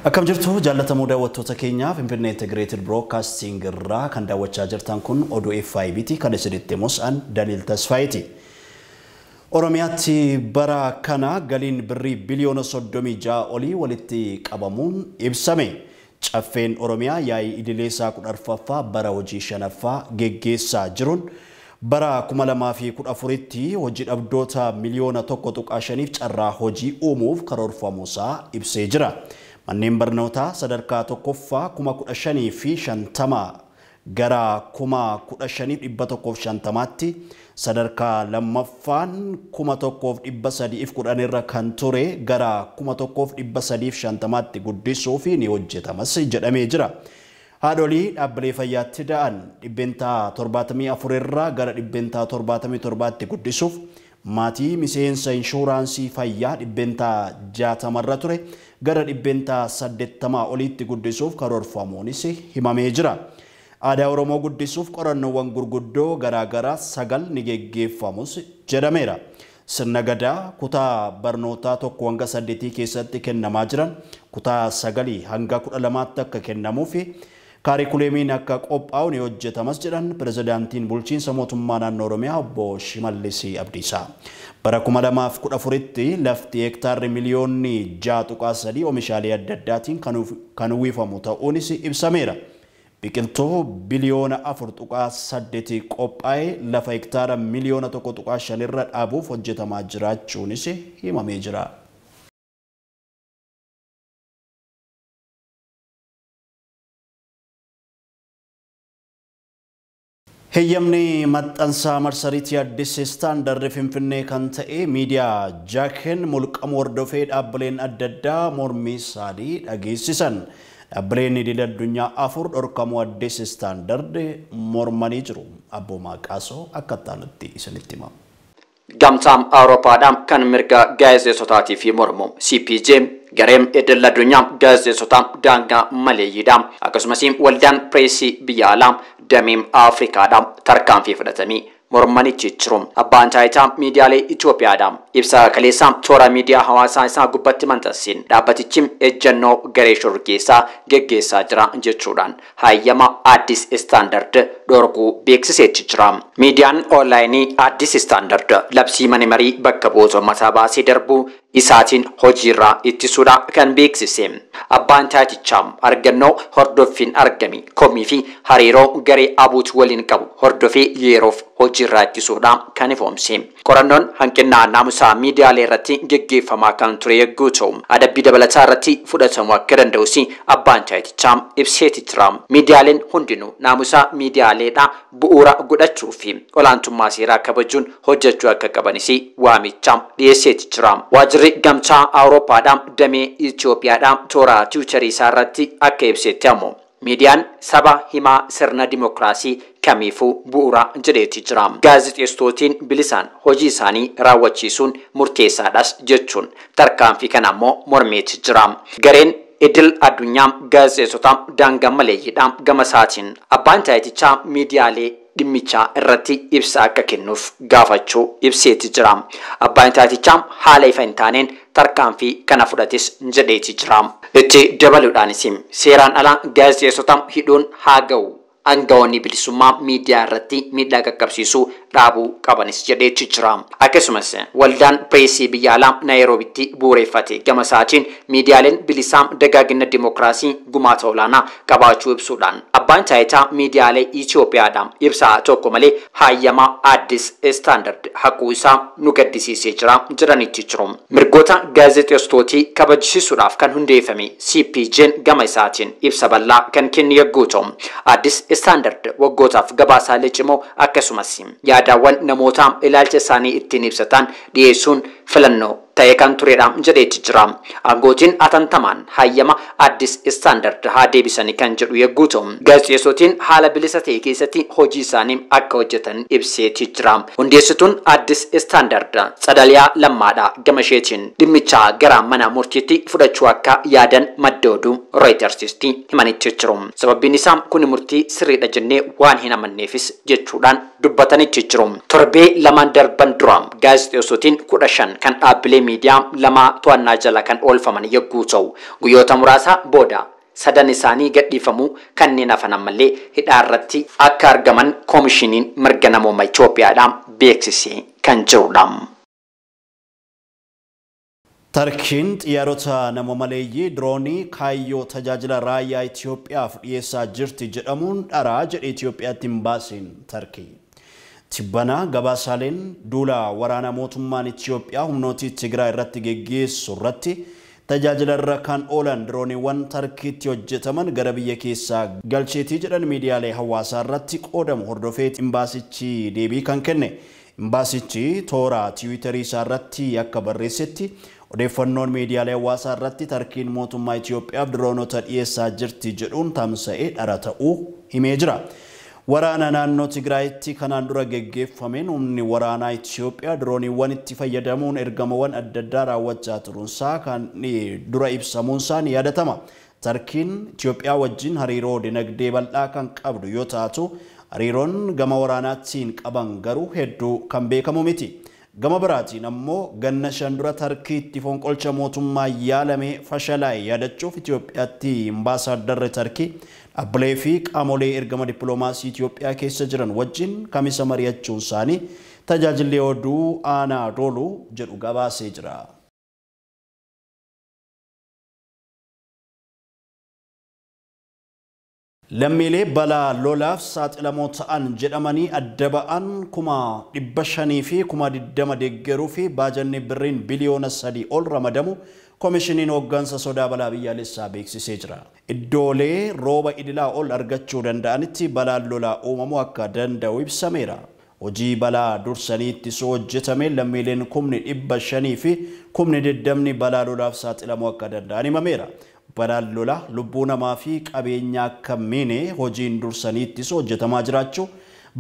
Akkam jirtu jaallatamoo daawwattoota keenyaa Finfinnee Integrated Broadcasting irraa kan daawwachaa jirtan kun oduu FIB'ti kan isinitti himus an Daniil Tasfaayiiti. Oromiyaatti bara kana galiin birrii biliyoona 36 olii walitti qabamuun ibsame. Caffeen Oromiyaa yaa'ii idilee isaa 14ffaa bara hojii 5ffaa geggeessaa jiruun bara 2014tti hojii dhabdoota miliyoona 1.5 carraa hojii uumuuf karoorfamuusaa ibsee jira. Manneen barnootaa sadarkaa tokkoffaa 15,050 gara 15,150tti sadarkaa lammaffaan 1,310 irra kan ture gara 1,350tti guddisuuf ni hojjetamas jedhamee jira. Haadholii dhaabbilee fayyaatti da'an 74% irraa gara 77%tti guddisuuf maatii miseensa inshuraansii fayyaa 60% irra ture gara 80% oliitti guddisuuf karoorfamuunis himamee jira. Aadaa Oromoo guddisuuf qorannoowwan gurguddoo garaagaraa 9 ni geggeeffamus jedhameera. Sirna gadaa kutaa barnootaa 1 hanga 8 keessatti kennamaa jiran kutaa 9 hanga 12tti akka kennamuu fi kaarikuleemiin akka qophaa'u ni hojjetamas jedhan pirezidaantiin bulchiinsa mootummaa naannoo Oromiyaa obbo Shimallis Abdiisaa. Bara 2014tti lafti hektaarri miliyoonni 6.3 oomishaalee adda addaatiin kan uwwifamu ta'uunis ibsameera. Biqiltuu biliyoona 4.8 qophaa'e lafa hektaara miliyoona 1.5 irra dhaabuuf hojjetamaa jiraachuunis himamee jira. Heeyyamni maxxansaa marsariitii Addis Istaandardi Finfinnee kan ta'e miidiyaa Jaaken mulqamuu hordofee dhaabbileen adda addaa mormii isaanii dhageessisan. Dhaabbileen idil addunyaa 4 dhorkamuu Addis Istaandardi mormanii jiru. Abboomaa Qaasoo akka itti isinitti hima. Gamtaan Awurooppaadhaan kan mirga gaazexeessotaatii fi mormu CPJ gareen idil addunyaa gaazexeessotaa daangaa maleeyyiidha. Akkasumas waldaan pireesii biyya alaa damee Afrikaadha tarkaanfii fudhatamii mormanichi jiru. Abbaan taayitaa miidiyaalee Itoophiyaadha. Ibsa kaleessaa toora miidiyaa hawaasaa isaa gubbatti maxxansiin dhaabbatichi ejjennoo garee shororkeessaa geggeessaa jira jechuudhaan hayyama Addis Istaandard dhorkuu beeksiseetti jira. Miidiyaan oonlaayinii Addis Istaandard labsii mana marii bakka bu'oota uummataa baasee darbuu isaatiin hojiirraa ittisuudha kan beeksise. Abbaan taayitichaa argannoo hordoffiin argame komii fi hariiroo garee abuut waliin qabu hordofee yeroof hojiirraa ittisuudha kan ifoomse. Qorannoon hanqina naamusaa miidiyaalee irratti geggeeffamaa kan ture yogguu ta'u adabbii dabalataa irratti fudhatamuu akka danda'us abbaan taayitichaa ibseeti jira. Miidiyaaleen hundinuu naamusaa miidiyaaleedha bu'uura godhachuu fi olaantummaa seeraa kabajuun hojjechuu akka qabanis waamicha dhiyeesseeti jira. Waajjirri gamtaa Awurooppaadha damee Itoophiyaadha toora tiwiitarii isaa irratti akka ibsetti ammoo miidiyaan saba himaa sirna dimokiraasii kamiifuu bu'uura jedheeti jira. Gaazexeessitootiin bilisaan hojii isaanii raawwachiisuun murteessaadhas jechuun tarkaanfii kana ammoo mormeeti jira. Gareen idil addunyaa gaazexeessota daangaa maleeyyiidha gama isaatiin abbaan taayitichaa miidiyaalee dhimmichaa irratti ibsa akka kennuuf gaafachuu ibseeti jira. Abbaan taayitichaa haala ifa hin taaneen tarkaanfii kana fudhates jedheeti jira. Itti dabaluudhaanis seeraan alaa gaazexeessota hidhuun haa ga'u. Aangawoonni bilisummaa miidiyaa irratti miidhaa qaqqabsiisuu dhaabuu qabanis jedheeti jira. Akkasumas waldaan pireesii biyya alaa Naayiroobitti bu'uureffate gama isaatiin miidiyaaleen bilisaa dagaagina dimokiraasii gumaata olaanaa qabaachuu ibsuudhaan abbaan taayitaa miidiyaalee Itoophiyaadha ibsaa tokko malee hayyama Addis Istaandard haquu isaa nu gaddisiisee jira jedhanitti jiru. Mirgoota gaazexeessitootii kabajsiisuudhaaf kan hundeeffame CPJ'n gama isaatiin ibsa bal'aa kan kenne yogguu ta'u Addis Istaandard waggootaaf gabaasaalee cimoo akkasumas yaadaawwan namootaa ilaalcha isaanii ittiin ibsatan dhiyeessuun filannoo ta'e kan turedha jedheeti jira. Aangootiin atantamaan hayyama Addis Istaandard haa deebisanii kan jedhu yogguu ta'u gaazexeessootiin haala bilisa ta'e keessatti hojii isaanii akka hojjetan ibseeti jira. Hundeessituun Addis Istaandard Tsadaliyaa Lammaadha gama isheetiin dhimmicha gara mana murtiitti fudhachuu akka yaadan madda oduu Reutersitti himanitti jiru. Sababbiin isaa kun murtii sirriidha jennee waan hin amanneefis jechuudhaan dubbatanitti jiru. Torbee lamaan darban dura gaazexeessootiin 15 kan dhaabbilee miidiyaa 2 to'annaa jala kan oolfaman yogguu ta'u guyyoota muraasa booda sadan isaanii gadhiifamuu kanneen hafan ammallee hidhaa irratti akka argaman koomishiniin mirga namooma Itoophiyaadhaan beeksisee kan jirudha. Tarkiin xiyyaarota nama maleeyyii diroonii kaayyoo tajaajila raayyaa Itoophiyaaf dhiyeessaa jirti jedhamuun dharaa jedhe Itoophiyaatti imbaasiin Tarkii. Tibbanaa gabaasaaleen duula waraana mootummaan Itoophiyaa humnoota Tigraay irratti geggeessu irratti tajaajila irra kan oolan dirooniiwwan Tarkiitti hojjetaman gara biyya keessaa galcheetii jedhan miidiyaalee hawaasaa irratti qoodamu hordofee imbaasichi deebii kan kenne. Imbaasichi toora tiwiitarii isaa irratti akka barreessetti odeeffannoon miidiyaalee hawaasaa irratti Tarkiin mootummaa Itoophiyaaf diroonota dhiyeessaa jirti jedhuun tamsa'ee dhara ta'uu himee jira. Waraana naannoo Tigraayitti kanaan dura geggeeffameen humni waraanaa Itoophiyaa dirooniiwwan itti fayyadamuun ergamawwan adda addaa raawwachaa turuunsaa kan dura ibsamuunsaa ni yaadatama. Tarkiin Itoophiyaa wajjin hariiroo dinagdee bal'aa kan qabdu yoo taatu hariiroon gama waraanaatiin qaban garuu hedduu kan beekamu miti. Gama biraatiin ammoo ganna 5 dura Tarkiitti fonqolcha mootummaa yaalame fashalaa'e yaadachuuf Itoophiyaatti imbaasaadarri Tarkii dhaabbilee fi qaamolee ergama dippiloomaasii Itoophiyaa keessa jiran wajjin kamisa mari'achuun isaanii tajaajilli oduu Anaadooluu jedhu gabaasee jira. Lammiilee balaa lolaaf saaxilamoo ta'an jedhamanii adda ba'an 500,000 fi 20,000 deeggaruu fi baajanni birriin biliyoona 3 ol ramadamu koomishiniin hooggansa sodaa balaa biyyaalessaa beeksisee jira. Iddoolee rooba idilaa ol argachuu danda'anitti balaan lolaa uumamuu akka danda'u ibsameera. Hojii balaa dursanii ittisuu hojjetame lammiileen 500,000 fi 20,000 balaa lolaaf saaxilamuu akka danda'an himameera. Balaan lolaa lubbuu namaa fi qabeenya akka miine hojiin dursanii ittisuu hojjetamaa jiraachuu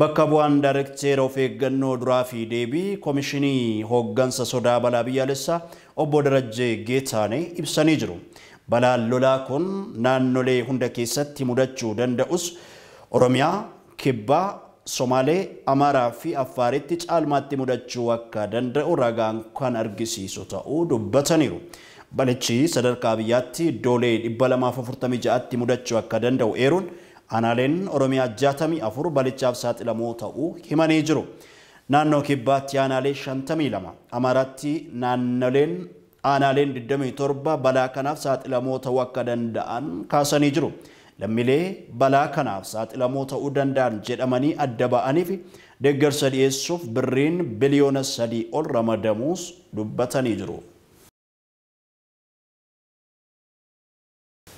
bakka bu'aan daayirekteera of eeggannoo duraa fi deebii koomishinii hooggansa sodaa balaa biyyaalessaa obbo Darajjee Geetaanee ibsanii jiru. Balaan lolaa kun naannolee hunda keessatti mudachuu danda'us Oromiyaa, Kibbaa, Somaalee, Amaaraa fi Affaaritti caalmaatti mudachuu akka danda'u ragaan kan argisiisu ta'uu dubbataniiru. Balichi sadarkaa biyyaatti iddoolee 246tti mudachuu akka danda'u eeruun aanaaleen Oromiyaa 64 balichaaf saaxilamoo ta'uu himanii jiru. Naannoo Kibbaatti aanaalee 52, Amaaraatti aanaaleen 27 balaa kanaaf saaxilamoo ta'uu akka danda'an kaasanii jiru. Lammiilee balaa kanaaf saaxilamoo ta'uu danda'an jedhamanii adda ba'aniif deeggarsa dhiyeessuuf birriin biliyoona 3 ol ramadamuus dubbatanii jiru.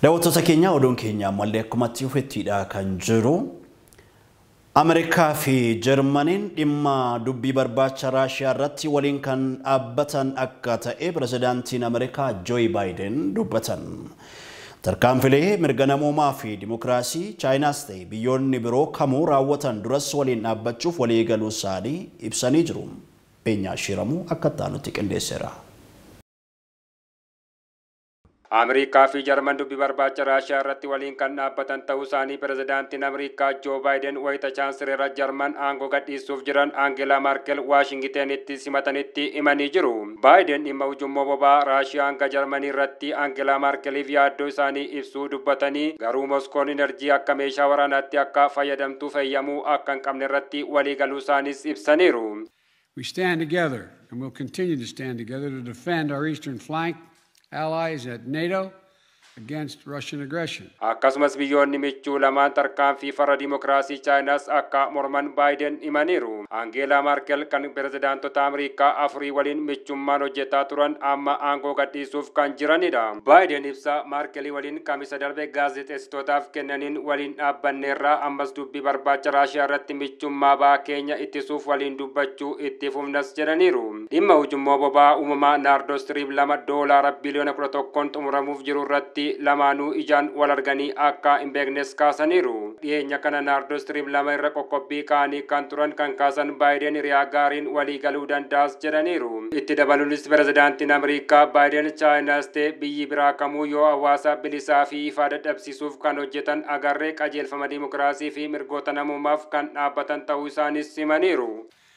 Daawwattoota keenya oduun keenya ammallee akkuma itti fufettidha kan jiru. Ameerikaa fi Jarmaniin dhimma dubbii barbaacha Raashiyaa irratti waliin kan dhaabbatan akka ta'e pirezidaantiin Ameerikaa Jooyi Baayiden dubbatan. Tarkaanfilee mirga namoomaa fi dimokiraasii Chaayinaas ta'e biyyoonni biroo kamuu raawwatan duras waliin dhaabbachuuf walii galuu isaanii ibsanii jiru. Beenyaa Shiramuu akka taanutti qindeesseera. Ameerikaa fi Jarman dubbii barbaacha Raashiyaa irratti waliin kan dhaabbatan ta'uu isaanii pirezidaantiin Ameerikaa Joo Baayiden wayita chaansileera Jarman aangoo gadhiisuuf jiran Aangeelaa Maarkel Waashingitenitti simatanitti himanii jiru. Baayiden dhimma ujummoo boba'aa Raashiyaa hanga Jarmanii irratti Aangeelaa Maarkeliif yaaddoo isaanii ibsuu dubbatanii garuu Moskoon enerjii akka meeshaa waraanaatti akka fayyadamtuuf eeyyamuu akka hin qabne irratti walii galuu isaaniis ibsaniiru. We stand together and will continue to stand together to defend our eastern flank allies at NATO against Russian aggression. Akkasumas biyyoonni michuu lamaan tarkaanfii farra dimokiraasii Chaayinaas akka morman Baayiden himaniiru. Aangeelaa Maarkel kan pirezidaantota Ameerikaa afurii waliin michummaan hojjetaa turan amma aangoo gadhiisuuf kan jiranidha. Baayiden ibsa Maarkelii waliin kamisa darbe gaazexeessitootaaf kennaniin waliin dhaabbanneerraa ammas dubbii barbaacha Raashiyaa irratti michummaa ba'aa keenya ittisuuf waliin dubbachuu itti fufnas jedhaniiru. Dhimma ujummoo boba'aa uumamaa Naardo Stiriim 2 doolaara biliyoona 11 xumuramuuf jiru irratti lamaanuu ijaan wal arganii akka hin beeknes kaasaniiru. Dhiyeenya kana Naardo Stiriim 2 irra qoqqobbii kaanii kan turan kan kaasan Baayiden hiriyaa gaariin walii galuu danda'as jedhaniiru. Itti dabaluunis pirezidaantiin Ameerikaa Baayiden Chaayinaas ta'e biyyi biraa kamuu yoo hawaasa bilisaa fi ifaa dadhabsiisuuf kan hojjetan agarree qajeelfama dimokiraasii fi mirgoota namummaaf kan dhaabbatan ta'uu isaanis himaniiru.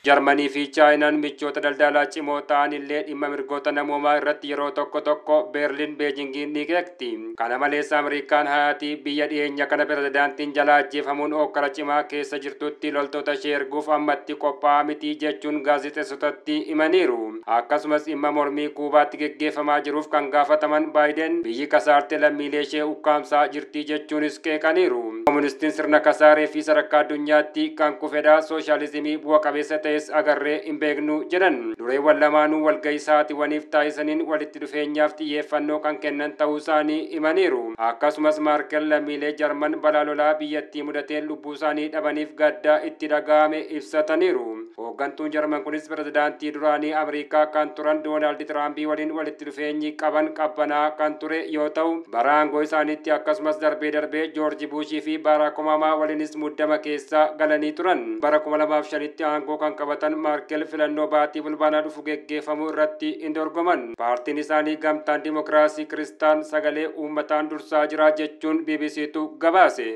Jarmanii fi Chaayinaan michoota daldalaa cimoo ta'an illee dhimma mirgoota namoomaa irratti yeroo tokko tokko Beerlin Beejingiin ni qeeqti. Kana malees Ameerikaan Haayitii biyya dhiyeenya kana pirezidaantiin jalaa ajjeefamuun hokkara cimaa keessa jirtutti loltoota ishee erguuf ammatti qophaa'aa miti jechuun gaazexeessotatti himaniiru. Akkasumas dhimma mormii Kuubaatti geggeeffamaa jiruuf kan gaafataman Baayiden biyyi kasaarte lammiilee ishee ukkaamsaa jirti jechuunis qeeqaniiru. Koomunistiin sirna kasaaree fi sadarkaa addunyaatti kan kufedha, sooshaalizimii bu'a qabeessa ta'es agarree hin beeknu jedhan. Dureewwan lamaanuu walgahii sa'aatiiwwaniif taasisaniin walitti dhufeenyaaf xiyyeeffannoo kan kennan ta'uu isaanii himaniiru. Akkasumas Maarkel lammiilee Jarman balaa lolaa biyyattii mudateen lubbuu isaanii dhabaniif gadda itti dhaga'ame ibsataniiru. Hooggantuun Jarman kunis pirezidaantii duraanii Ameerikaa kan turan Doonaald Tiraampii waliin walitti dhufeenyi qaban qabbanaa kan ture yoo ta'u, bara aangoo isaaniitti akkasumas darbee darbee Joorji Buushii fi Baaraak Obaamaa waliinis muddama keessa galanii turan. Bara 2005tti aangoo kan qabatan Maarkel filannoo baatii Fulbaanaa dhufu geggeeffamuu irratti hin dorgoman. Paartiin isaanii Gamtaan Dimookiraasii Kiristaan sagalee uummataan dursaa jira jechuun BBCtu gabaase.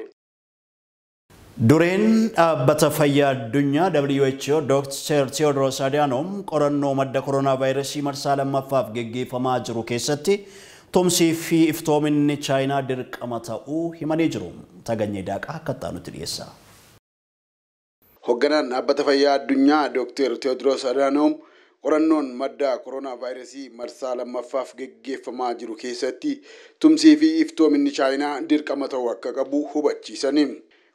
Dureen dhaabbata fayyaa addunyaa WHO Dr. Tewodros Adhanom qorannoo madda koronaa vaayirasii marsaa lammaffaaf geggeeffamaa jiru keessatti tumsii fi iftoominni Chaayinaa dirqama ta'uu himanii jiru. Taganyee Daaqaa akka nutti dhiyeessa. Hoogganaan dhaabbata fayyaa addunyaa Dr. Tewodros Adhanom qorannoon madda koronaa vaayirasii marsaa lammaffaaf geggeeffamaa jiru keessatti tumsii fi iftoominni Chaayinaa dirqama ta'uu akka qabu hubachiisani.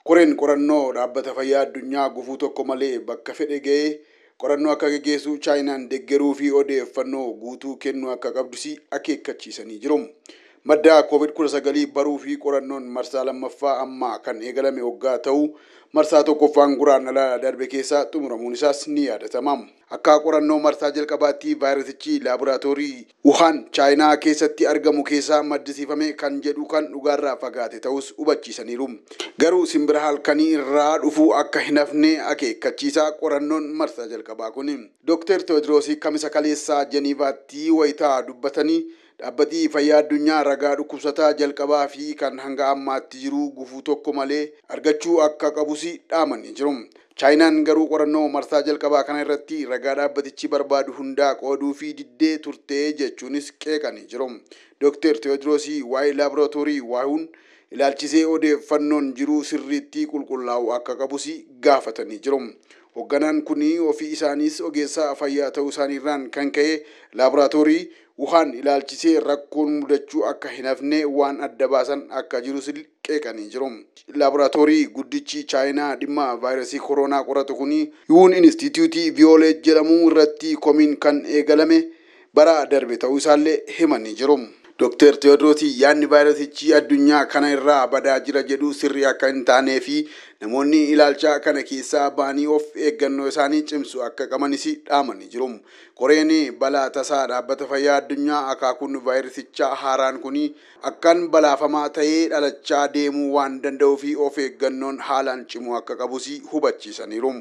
Koreen qorannoo dhaabbata fayyaa addunyaa gufuu tokko malee bakka fedhe ga'ee qorannoo akka geggeessu Chaayinaan deeggaruu fi odeeffannoo guutuu kennuu akka qabdus akeekkachiisanii jiru. Madda COVID-19 baruu fi qorannoon marsaa lammaffaa ammaa kan eegalame waggaa ta'u marsaa tokkoffaan guraandhala darbe keessa xumuramuun isaas ni yaadatama. Akka qorannoo marsaa jalqabaatti vaayirasichi laaboraatoorii Wuhan Chaayinaa keessatti argamu keessaa maddisiifame kan jedhu kan dhugaarraa fagaate ta'us hubachiisaniiru. Garuu simbira halkanii irraa dhufuu akka hin hafne akeekkachiisaa qorannoon marsaa jalqabaa kun. Dr. Tewodros kamisa kaleessaa Jeniivaatti wayitaa dubbatanii dhaabbati fayyaa addunyaa ragaa dhukkubsataa jalqabaa fi kan hanga ammaatti jiru gufuu tokko malee argachuu akka qabus dhaamanii jiru. Chaayinaan garuu qorannoo marsaa jalqabaa kana irratti ragaa dhaabbatichi barbaadu hundaa qooduu fi diddee turtee jechuunis qeeqanii jiru. Dr. Tewodros waa'ee laaboraatoorii Wuhan ilaalchisee odeeffannoon jiru sirriitti qulqullaa'u akka qabus gaafatanii jiru. Hoogganaan kun ofii isaaniis ogeessa fayyaa ta'uu isaaniirraan kan ka'e laaboraatoorii Wuhan ilaalchisee rakkoon mudachuu akka hin hafne waan adda baasan akka jirus qeeqanii jiru. Laaboraatoorii guddichi Chaayinaa dhimma vaayirasii koronaa qoratu kun Wuhan Instituutii Viyooleet jedhamu irratti komiin kan eegalame bara darbe ta'uu isaallee himanii jiru. Dr. Tewodros yaadni vaayirasichi addunyaa kana irraa badaa jira jedhu sirrii akka hin taanee fi namoonni ilaalcha kana keessaa ba'anii of eeggannoo isaanii cimsu akka qabanis dhaamanii jiru. Koreen balaa tasaa dhaabbata fayyaa addunyaa akaakuun vaayirasichaa haaraan kun akkaan balaafamaa ta'ee dhalachaa deemuu waan danda'uu fi of eeggannoon haalaan cimuu akka qabus hubachiisaniiru.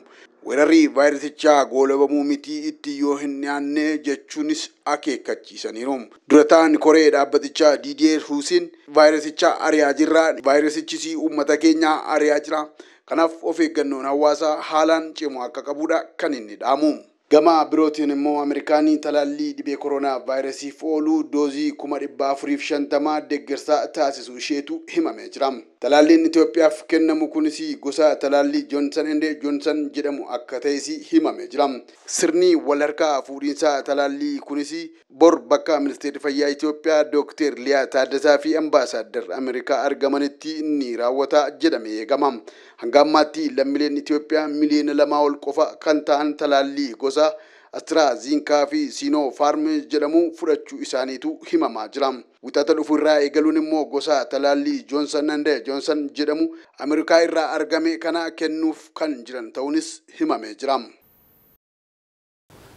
Weerarri vaayirasichaa goolabamuu miti itti yoo hin dhiyaanne jechuunis akeekkachiisaniiru. Durataan koree dhaabbatichaa Didier Huusin vaayirasicha ari'aa jirra, vaayirasichis uummata keenya ari'aa jira. Kanaaf of eeggannoon hawaasaa haalaan cimu akka qabudha kan inni dhaamu. Gama birootiin immoo Ameerikaan talaallii dhibee koronaa vaayirasiif oolu doozii 450,000 deeggarsa taasisuu isheetu himamee jira. Talaalliin Itoophiyaaf kennamu kunis gosa talaallii Johnson and Johnson jedhamu akka ta'es himamee jira. Sirni wal harkaa fuudhiinsa talaallii kunis bor bakka ministeerri fayyaa Itoophiyaa Dr. Liyaa Taaddasaa fi ambaasaaddar Ameerikaa argamanitti ni raawwata jedhamee eegama. Hanga ammaatti lammiileen Itoophiyaa miliyoona 2 ol qofa kan ta'an talaallii gosa AstraZeneca fi Sinopharm jedhamu fudhachuu isaaniitu himamaa jira. Wixata dhufu irraa eegaluun immoo gosa talaallii Johnson and Johnson jedhamu Ameerikaa irraa argame kana kennuuf kan jiran ta'uunis himamee jira.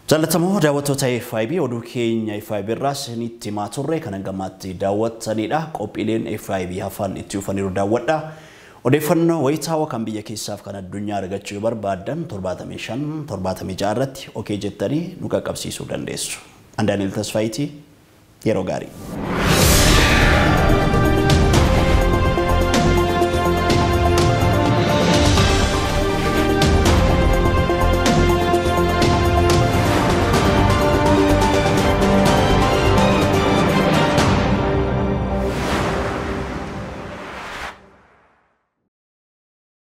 Jaallatamoo daawwattoota FIB oduu keenya FIB irraa isinitti himaa turre kan hangamaatti daawwattanidha. Qophiileen FIB hafan itti dhufaniiru daawwadha. Odeeffannoo wayitaawaa kan biyya keessaaf kan addunyaa argachuu yoo barbaaddan 75 76 irratti okee jettanii nu qaqqabsiisuu dandeessu. An Daani'el Tasfaayitii yeroo gaarii.